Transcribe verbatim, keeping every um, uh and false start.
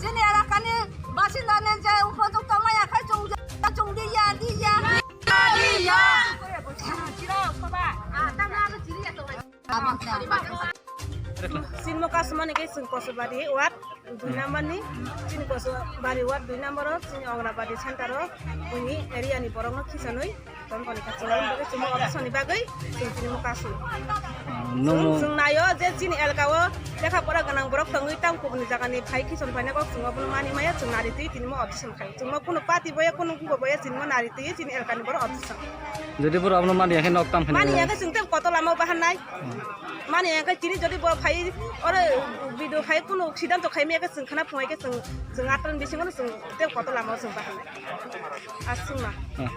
Chini elakani basinda ni je upojukto maya khai chwng, chwng di ya, di ya. Di ya. Chini mo kasumani ke chwng Kosubari ward dui number ni, chini Kosubari ward dui number o, chini Ograbadi center o, buini area ni borok no khisanwi. Tongkoni kha chwng bagwi, chwng audition ni bagwi chwng tini mo kasu. Ah, nwng Chwng, chwng naio je chini elka o lekha pora gwnang borok tongwi tang kubuni jaga ni phai khison phaina kok chwng obono mani maya chwng nari twi tini mo audition khai. Chwng mo kunu party boya kunu wngbo boya chini mo nari twi chini elka ni borok audition. Jodi borok abono mani yakhe nok tam phani. Mani yakhe chwng tei koto lama bahan nai. Mani yakhe chini jodi borok phai oro video khai kunu siddhanto khai maya khe chwng khana phungai khe chwng, chwng atron bisingo chwng tei koto lama chwng bahan nai. Aswngma. Ah.